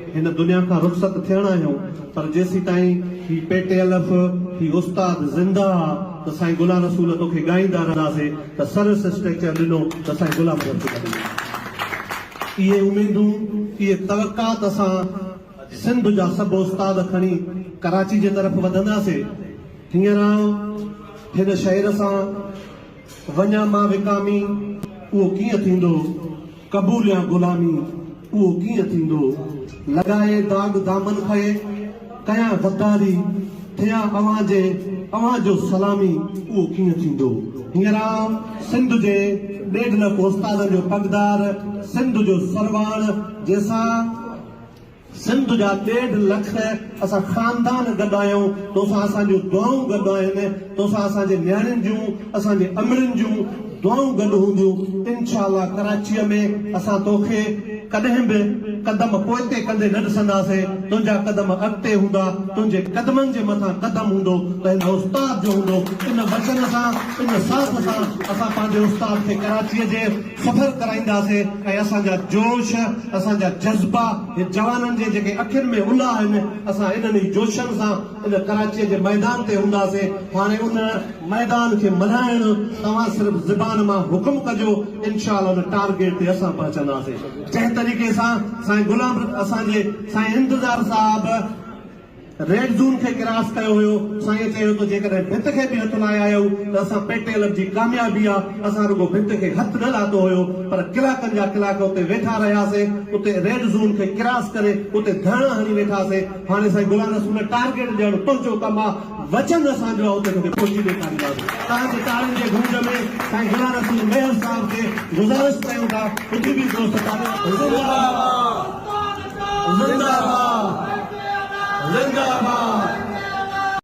هن دنيا کان رخصت ٿيڻ آهيون پر جيسيتائين هي پيٽ الف هي استاد زنده آ ته سائين غلام رسول توکي ڳائيندا رهنداسي ته سروس اسٽريڪچر ڏنو ته سائين غلام رسول ڏنو. اهي اميدون اهي توقعات اسان سنڌ جا سڀ استاد کڻي ڪراچي جي طرف وڌنداسي. هينئر آئون هن شعر سان وڃان مان وڪامي اهو ڪيئن ٿيندو. قبوليان غلامي اهو ڪيئن ٿيندو. لڳائي داغ دامن کي ڪيان غداري ٿيان اوهان جي اوهان جو سلامي اهو ڪيئن ٿيندو. هينئر آئون سنڌ جي ڏيڍ لک استادن جو پڳدار سنڌ جو سرواڻ جنهن سان. سنڌ جا ڏيڍ لک اسان خاندان گڏ آهيون، توسان اسان جون دعائون گڏ آهن، توسان اسان جي نياڻين جون، اسان جي امڙين جون دعائون گڏ هونديون، انشاء الله ڪراچيء ۾ اسان توکي ڪڏهن به قدم پوئتي ڪندي نه ڏسنداسين، تنهنجا قدم اڳتي هوندا، تنهنجي قدمن جي مٿان قدم هوندو ته هن استاد جو هوندو، ان وچن سان، ان ساٿ سان اسان پنهنجي استاد کي ڪراچيء جي. سفر ڪرائينداسين ۽ اسان جا جوش، اسان جا جذبا، هي جوانن جي جيڪي اکين ۾ الا آهن، اسان انهن ئي جوشن سان ان ڪراچيء جي ميدان تي هونداسين. هاڻي ان ميدان کي ملهائڻ توهان صرف زبان مان حڪم ڪجو، انشاء الله ان ٽارگيٽ تي اسان پهچنداسين. جنهن طريقي سان سائين غلام اسان جي سائين انتظار صاحب، ريڊ زون کي ڪراس ڪيو هيو، سائين چيو ته جيڪڏهن ڀت کي به هٿ لائي آيو ته اسان پي ٽي ايل جي ڪاميابي آ، اسان رڳو ڀت کي هٿ نه لاتو هيو پر ڪلاڪن جا ڪلاڪ اتي ويٺا رهياسين، اتي ريڊ زون کي ڪراس ڪري اتي ڌرڻا هڻي ويٺاسين، هاڻي سائين غلام رسول ٽارگيٽ ڏيڻ تنهنجو ڪم آ، وچن اسان جو آ اتي توکي پهچي ڏيکارينداسين. توهان جي تاڙين جي گونج ۾ سائين غلام رسول مهر صاحب کي گذارش ڪيون ٿا اٿي بيهه دوست تاڙيون. زنده باد. زنده باد.